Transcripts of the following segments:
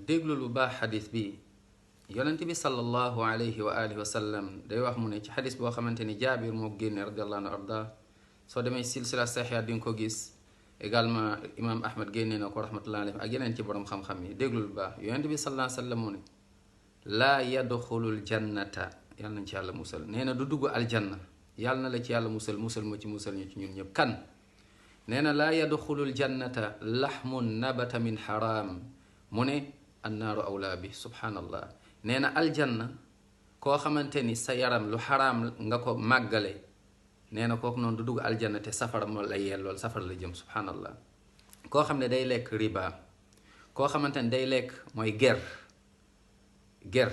déglu lu baax xadis bi yonent bi sallallahu alayhi wa alihi wa sallam day wax mu ne ci xadis boo xamante ni jaabir moo génne radiallahu anhu arda soo demee silsila saxiha di nga ko gis également imam ahmad génne na ko rahmatullahi alayhi ak yeneen ci borom xam-xam yi déglu lu baax yonent bi sallallahu alayhi wa sallam mu ne laa yadxulul jannata yàlla nañ ci yàlla musal nee na du dugg aljanna yàlla na la ci yàlla musal musal ma ci musal ñu ci ñun ñëpp kan nee na laa yadxulul jannata laxmun nabata min xaraam mu ne annaaru awlaa bi subhaanallah nee na aljanna koo xamante ni sa yaram lu xaraam nga ko màggale nee na kooku noonu du dugg aljanna te safara moo la yellool safara la jëm subhaanallah koo xam ne day lekk riba koo xamante ni day lekk mooy ger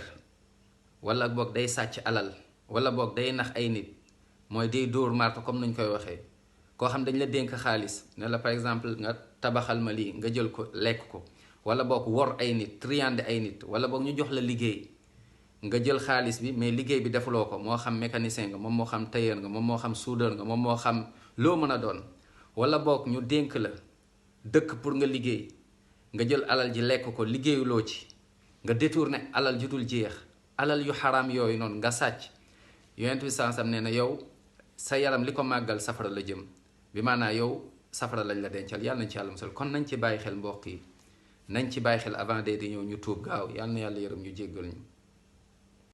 wala boog day sàcc alal wala boog day nax ay nit mooy day dóor marto comme nañ koy waxee koo xam dañ la dénk xaalis ne la par exemple nga tabaxal ma lii nga jël ko lekk ko wala boog wor ay nit triande ay nit wala boog ñu jox la liggéey nga jël xaalis bi mais liggéey bi defuloo ko moo xam mécanicien nga moom moo xam tailleur nga moom moo xam soudeur nga moom moo xam loo mën a doon wala boog ñu dénk la dëkk pour nga liggéey nga jël alal ji lekk ko liggéeyuloo ci nga détourné alal ji dul jeex alal yu xaraam yooyu noonu nga sàcc yonent bi sansam nee na yow sa yaram li ko màggal safara la jëm bi maanaa yow safara lañ la dencal yàlla nañ ci yàlla musal kon nañ ci bàyyi xel mbokk yi nañ ci bàyyi xel avant de di ñëw ñu tuub gaaw yàlla na yàlla yërëm ñu jéggal ñu